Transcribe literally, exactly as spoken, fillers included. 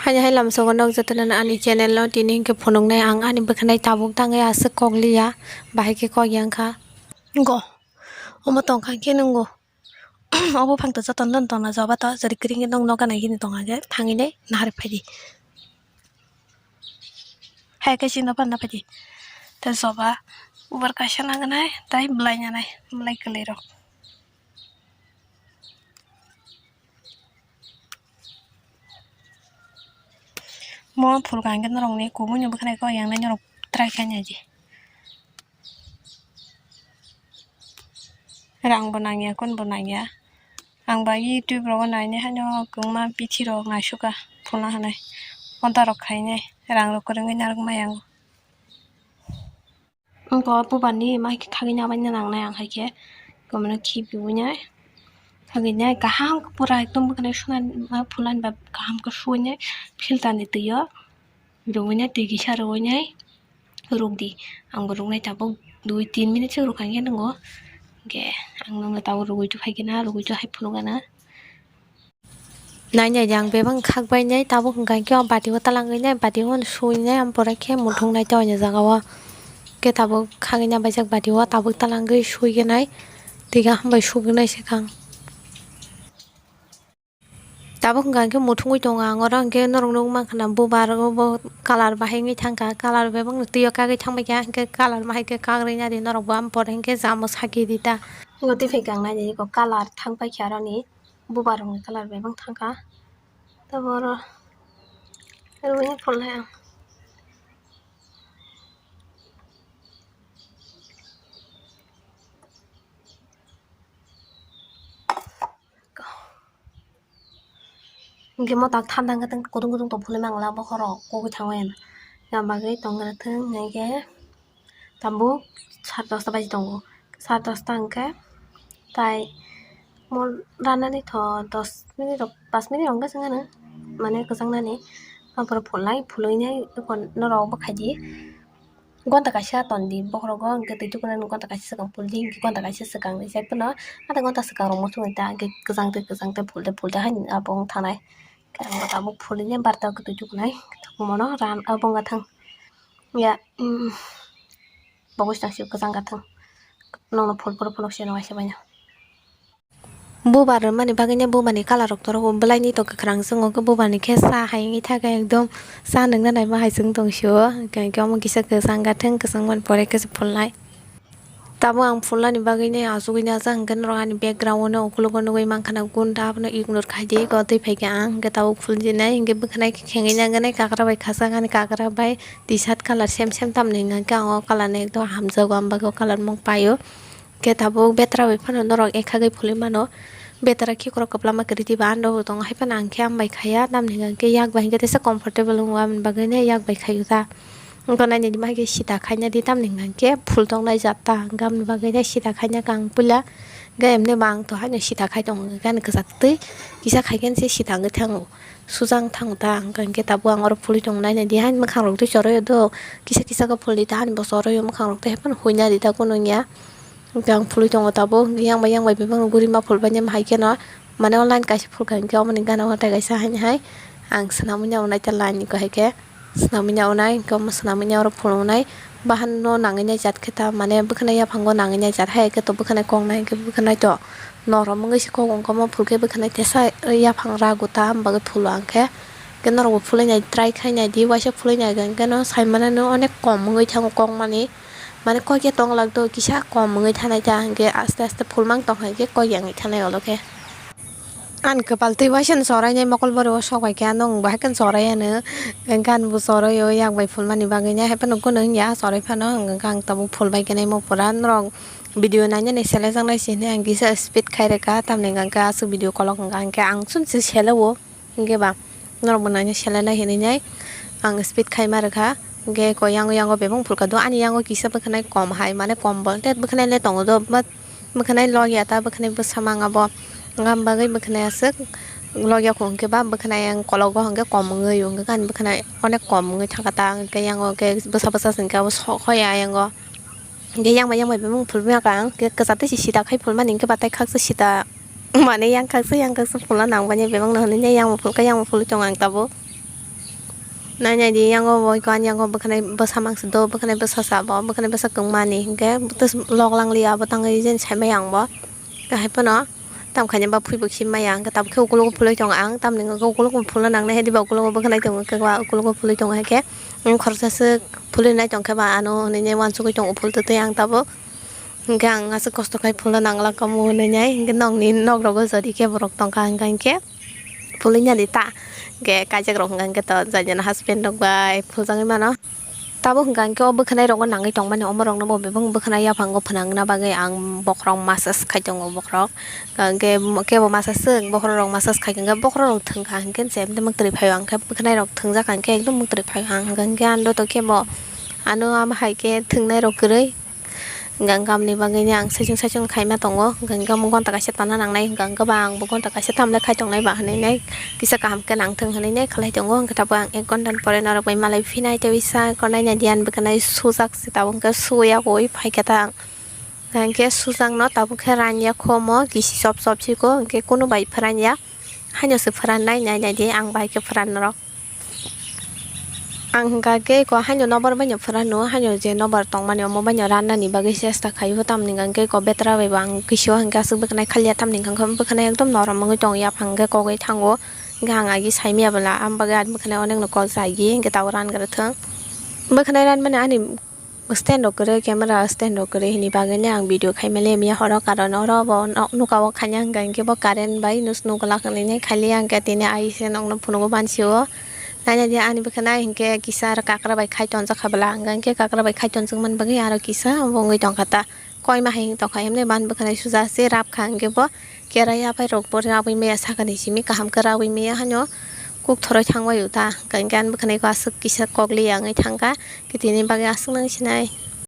Ani hai lamsogo nok jotono ani channel no tini hinkhe phunuknai ang ani bwkhanai tabuk tangwi aswk kok liya, bahai khe kok yang kha. Go, omo tong kha khe nwngo. Obo phang to jotono tongna joba to jori kring nok no gana gini tong khe thangwi nai nahar phai di. Hai khe chini no panna phai di. Tei joba ubar kaisa nangnai tei bwlai nanai, bwlai kwlwi rok. Mo phul kha hwnkhe norokni kubui ni bwkhwnai kok yang nai norok try khai nai di. Rang bo nangya, kun bo nangya. Ang bai YouTube rogo nainai haino kwbangma bithi rok naisukha phulna hinwi. Order rok khainai, rang rok kwrwngwi narwk maya ang. Wngkha o bubar ni ma hai khe khagwi nabaina nangnai ang hai khe. Gomano khibiwi nai. Khagwi nai kaham khe pura ekdom bwkhwnai sunani ma phulnani ba kaham khe suwi nai filter ni twi o. Rwwi nai twi kisa rwwi nai rwk di. Ang bo rwk nai tabuk dui tin minute se rwk kha khe nwngo. Hwnkhe ang nwng no tabuk rwgwi tong phai khe na rwgwi tong hai phunuk gana. Nai nai di ang bebak khak bai nai tabuk hwnkha khe o bati o twlangwi nai bati o suwi nai ang pore khe muthung nai ta o jaga o. Khe tabuk khagwi nai baijak bati o tabuk twlangwi suwi nai twi kaham bai sugwi nai se kha ang. Tabuk hwnkha khe muthungwi tongo ang oro hwnkhe norok nukmankha na bubar o bo colour bahai wngwi thangkha colour bebak no twi o kagwi thangbai kha hwnkhe colour bahai khe kakrwi nai di norok bo ang pore hwnkhe jamo saki di ta. Twi phai kha ang nai di eko colour thang paikha aroni. Bubar rokni colour bebak thangkha. Tabuk oro rwui phulnai ang. Hwnkhe motak thanda hwnkhe kutung kutung tong phulwi mangla bokhorok kugui thangwi. Yang bagwi tongna thung hwnkhe. Tabuk sat dosta baji tongo. Sat dosta hwnkhe tai mo ranani tho dos minute rok, pas minute rok wngkha chwng ano mane kwchang nani. Aphuru phulnai, phulwi nai norok bwkhai di. Gonta kaisa ton di bokhorogo hwnkhe twi tukunani gonta kaisa swkang phul di, hwnkhe gonta kaisa swkang rijak phano adha gonta swkang rok muchungwi ta hwnkhe kwchang twi kwchang tei phul tei phul tei haino abo wng thanai. Ang bo tabuk phulwi nai barta o twi tukunai mono ran abo wngkha thang. Ya, mm, bo bwswk se kwchang kha thang. Nokno phul phuru phunuk se nw waisa baino. Bubar rwmani bagwi nw bubar ni colour rok torok o bwlai ni to kwkhwrang se wngkha bubar ni khe sa hai wngwi thangkha ekdom sa nungna naima hai se wng tong sio hwnkhe omo kisa kwchang kha thang kwchang mani pore khe se phulnai. Tabuk ang phulnani bagwi nw achugwi nw ajak hwnkhe norok ani background o nw ukulok o nugwi mankha na gun ta abono ignore khai di go twi phai khe ang hwnkhe tabuk phul jinai hwnkhe bwkhwnai khe khengwi nangkhe nai kakra bai khachak ani kakra bai. T-shirt colour same same tamni hwnka khe ang o colour no ekdom hamjago, ang bagwi o colour mung paio. Khe tabuk betra bai phano norok ekhagwi phulwi mano. Betra khikrok kwplama kwrwi twibo androgo tongo, hai phano ang khe ang bai khaiya, tamni hwnka khe yak bai hwnkhe teisa comfortable wngo, aboni bagwi no yak bai khaio ta. Wngkha nainani ma khe sita khaina di, tamni hwnka khe phul tongnai jat ta, hwnka aboni bagwi no sita khaina kha ang puila. Hwnkhe emni bo ang to haino sita khai tongo, hwnkhe ani kwchak twi kisa khai khe se sita wngwi thango. Sujang thango ta, hwnkha hwnkhe tabuk ang oro phulwi tongo, naina di haino mwkhang rok twi chorwi o do, kisa kisa khe phulwi ta, haino bo chorwi o mwkhang rok twi, hai phano huina di ta kunu wngya. Hwnkhe ang phulwi tongo tabuk, hwnkhe yang bai yang bai bebak no guri ma phulbai nai, hai kheno mane o line kaisa phulkha, hwnkhe omoni gana watai kaisa haino hai ang swnamwi nai, o naita line ni kahai khe. Swnamwi nai onai, hwnkhe omo swnamwi nai oro phunuknai. Bahan no nangwi nai jat khe ta, mane bwkhwnai yaphango nangwi nai jat hai khe to bwkhwnai kok nai hwnkhe bwkhwnai to norom wngwi se kok wngkha omo phul khe bwkhwnai tesa yaphang rago ta, am bagwi phulo ang khe. Hwnkhe norokbo phulwi nai try khai nai di, waisa phulwi nai hwnkhe no sai mano no onek kom wngwi thango kok mani. Mane kok ya tong lak do kisa kom wngwi thanai ta, hwnkhe aste aste phul mang tong hai khe kok ya wngwi thanai olo khe. Ani kwpal twi waisa no chorai nai mokol bori o sok bai khe ano wng bo hai kheno chorai ano. Hwnkhe ani bo chorai o yak bai phulmani bagwi nai hai phano gwnang ya chorai phano hwnkhe ang tabuk phulbai khe nai mo pura norok video nainani selejak nai se hinwi ang kisa speed khai rwkha tamni hwnkhe aswk video kolok hwnkha hwnkhe ang chwng se sele o hwnkhe ba norok bo naina sele nai hinwi nai ang speed khai ma rwkha hwnkhe ko yango yango bebak phulkha do ani yango kisa bwkhwnai kom hai mane kom bolte bwkhwnai le tongo do but. Bwkhwnai logya ta bwkhwnai bwsa manga bo. Aboni bagwi bwkhwnai aswk logya kho hwnkhe ba bwkhwnai ang kologo hwnkhe kom wngwi o hwnkhe ani bwkhwnai onek kom wngwi thangkha ta hwnkhe yang o hwnkhe bwsa bwsa se hwnkhe abo sok hoya ayango. Hwnkhe yang bai yang bai bemung phulwi maka ang hwnkhe kwchar twi se sita khai phulmani hwnkhe batai khaksa sita mane yang khaksa yang khaksa phulna nang manya bebak no hwnwi yang bo phulkha yang bo phulwi tongo ang tabuk. Nai nai di, yango bo iko ani yango bwkhanai bwsa mangsa do, bwkhanai bwsa sa bo, bwkhanai bwsa kwngmani hinkhe bwtwswk lok langliya abo tangwi jeni saimaya ang bo. Kahai phano tam khaina ba phui bo khim maya, hinkhe tabuk khe ukulogo phulwi tongo ang, tamni hwnkhe ukulogo phulna nangnai hai diba, ukulogo bwkhanai tongo, hinkhe ba ukulogo phulwi tongo, hinkhe khoroksa swk phulwi nai tongkhe ba ano hwnwi nai uansugwi tongo phul twtwi ang tabuk. Hinkhe ang aswk kosto khai phulna nangla kamo hwnwi nai, hinkhe nokni nok rogo jodi khe borok tongkha, hinkhe hinkhe phulwi nadi ta, hinkhe kaijak rok hinkhe to jai jani husband rok bai phuljagwi mano. Tabuk hinkhe o bwkhanai rogo nangwi tongmani, omo rokno bo bebak bwkhanai yaphango phwnangna bagwi ang bokhorok massage khai tongo bokhorok. Hinkhe kebo massage swk, bokhorok rok massage khai hinkhe bokhorok rok thwngkha hinkhe je mwktwrwi phaio, hinkhe bwkhanai rok thwngjak hinkhe ekdom mwktwrwi phaio ang hinkhe ando to kebo ano ama hai khe thwngnai rok kwrwi. Hinkhe ang gamni bagwino ang saichung saichung khaima tongo, hinkhe omo gonta kaisa tana nangnai, hinkhe ang bo gonta kaisa tamle khai tongnai ba hinwi nai kisa kaham khe nangthung hinwi nai khlai tongo, hinkhe tabuk ang ek gonta ni pore norok bai malai phinai tei sa konai nai diyan bwkhanai sujak se tabuk hinkhe suya koi phaikhe ta ang. Hinkhe sujakno tabuk khe ranya khomo kisi chop chop siko, hinkhe kunu bai phranya. Haino se phrannai, nai nai di, ang bai khe phran norok. Ang hwnkha khe ko haino nobar baino phrano, haino je nobar tongmani omo baino rannani bagwi chesta khaio, tamni hwnkha khe ko betra bai bo ang kisiyo hwnkhe aswk bwkhanai khaliya, tamni hwnkha khe bwkhanai ekdom norom wngwi tongo, yaphang khe kogwi thango, hwnkhe ang agi saimaya bwla, aboni bagwi ang bwkhanai onekno kok saigi, hwnkhe tabuk rangra thwng. Bwkhanai ranmani ani stand rok kwrwi, camera stand rok kwrwi hwnwi bagwi le ang video khai mali miya horo, karon oro bo nok nuka o khaina hwnkha hinkhe bo current bai nus nuk glak hinwi nai khailiya, hinkhe tini ai se nokno phunukgo bansi o. Naina di ani bwkhanai hinkhe kisa aro kakra bai khai tonjak kha bwla, hwnkha hinkhe kakra bai khai tonjakmani bagwi aro kisa bo wngwi tongkha ta. Koima hai wng tongkha, himle ban bwkhanai suja se rap kha, hinkhe bo kerai aphai rok bo rabwi maya sakani simi kaham khe rabwi maya hano kuk thoroi thangbai o ta, hwnkha hinkhe ani bwkhanai ko aswk kisa kokliya wngwi thangkha, khe tini bagwi aswk nang sinai.